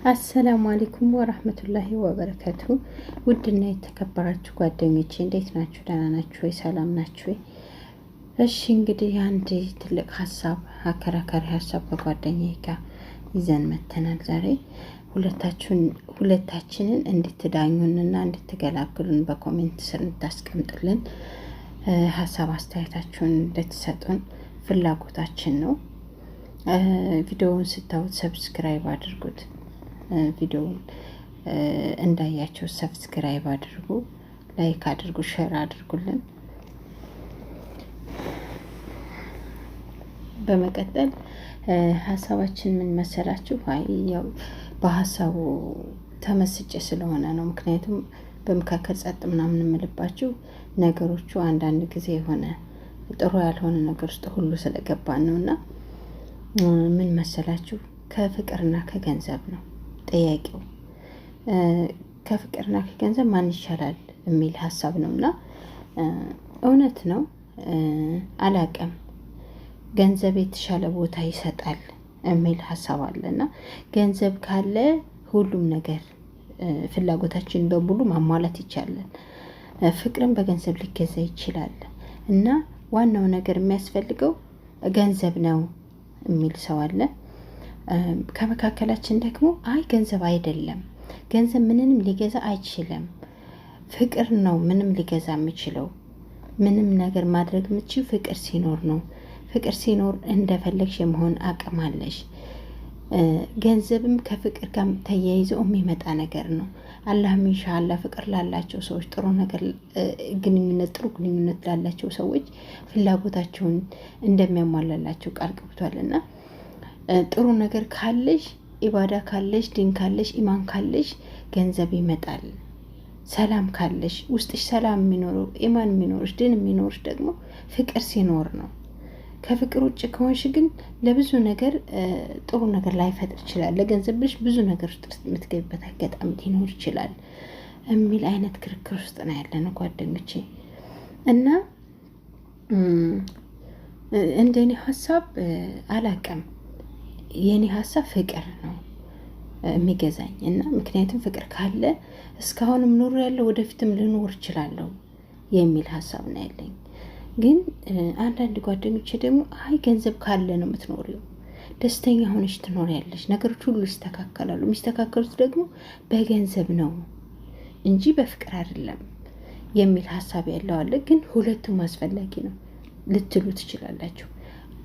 አሰላሙ አለይኩም ወራህመቱላሂ ወበረከቱ። ውድና የተከበራችሁ ጓደኞቼ እንዴት ናችሁ? ደህና ናችሁ ወይ? ሰላም ናችሁ ወይ? እሺ እንግዲህ አንድ ትልቅ ሀሳብ፣ አከራካሪ ሀሳብ ከጓደኛዬ ጋር ይዘን መተናል ዛሬ። ሁለታችንን እንድትዳኙንና እንድትገላግሉን በ comment ስር እንድታስቀምጡልን፣ ሀሳብ አስተያየታችሁን እንድትሰጡን ፍላጎታችን ነው። ቪዲዮውን ስታዩት subscribe አድርጉት። ቪዲዮውን እንዳያቸው subscribe አድርጉ፣ like አድርጉ፣ share አድርጉልን። በመቀጠል ሀሳባችን ምን መሰላችሁ? አይ ያው በሀሳቡ ተመስጬ ስለሆነ ነው። ምክንያቱም በመካከል ጸጥ ምናምን የምልባችሁ ነገሮቹ አንዳንድ ጊዜ የሆነ ጥሩ ያልሆነ ነገር ውስጥ ሁሉ ስለገባን ነው። እና ምን መሰላችሁ? ከፍቅርና ከገንዘብ ነው ጥያቄው። ከፍቅርና ከገንዘብ ማን ይሻላል የሚል ሀሳብ ነው። እና እውነት ነው፣ አላቅም፣ ገንዘብ የተሻለ ቦታ ይሰጣል የሚል ሀሳብ አለ። እና ገንዘብ ካለ ሁሉም ነገር ፍላጎታችን በሙሉ ማሟላት ይቻላል። ፍቅርን በገንዘብ ሊገዛ ይችላል እና ዋናው ነገር የሚያስፈልገው ገንዘብ ነው የሚል ሰው አለ። ከመካከላችን ደግሞ አይ ገንዘብ አይደለም፣ ገንዘብ ምንንም ሊገዛ አይችልም፣ ፍቅር ነው ምንም ሊገዛ የሚችለው፣ ምንም ነገር ማድረግ የምችው ፍቅር ሲኖር ነው። ፍቅር ሲኖር እንደፈለግሽ የመሆን አቅም አለሽ። ገንዘብም ከፍቅር ጋር ተያይዞ የሚመጣ ነገር ነው። አላህም ኢንሻአላህ ፍቅር ላላቸው ሰዎች፣ ጥሩ ነገር ግንኙነት፣ ጥሩ ግንኙነት ላላቸው ሰዎች ፍላጎታቸውን እንደሚያሟላላቸው ቃል ገብቷል። እና ጥሩ ነገር ካለሽ፣ ኢባዳ ካለሽ፣ ዲን ካለሽ፣ ኢማን ካለሽ ገንዘብ ይመጣል። ሰላም ካለሽ፣ ውስጥሽ ሰላም የሚኖረው፣ ኢማን የሚኖርሽ፣ ዲን የሚኖርሽ ደግሞ ፍቅር ሲኖር ነው። ከፍቅር ውጭ ከሆንሽ ግን ለብዙ ነገር ጥሩ ነገር ላይፈጥር ይችላል። ለገንዘብ ብለሽ ብዙ ነገር ውስጥ የምትገቢበት አጋጣሚ ሊኖር ይችላል የሚል አይነት ክርክር ውስጥ ነው ያለነው ጓደኞቼ። እና እንደኔ ሀሳብ አላቅም፣ የኔ ሀሳብ ፍቅር ነው የሚገዛኝ። እና ምክንያቱም ፍቅር ካለ እስካሁንም ኑሮ ያለው ወደፊትም ልኖር እችላለሁ የሚል ሀሳብ ነው ያለኝ። ግን አንዳንድ ጓደኞቼ ደግሞ አይ ገንዘብ ካለ ነው የምትኖሪው፣ ደስተኛ ሆነሽ ትኖሪያለሽ፣ ነገሮች ሁሉ ይስተካከላሉ። የሚስተካከሉት ደግሞ በገንዘብ ነው እንጂ በፍቅር አይደለም የሚል ሀሳብ ያለው አለ። ግን ሁለቱም አስፈላጊ ነው ልትሉ ትችላላችሁ።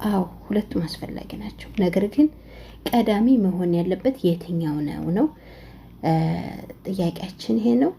አዎ ሁለቱም አስፈላጊ ናቸው። ነገር ግን ቀዳሚ መሆን ያለበት የትኛው ነው ነው ጥያቄያችን ይሄ ነው።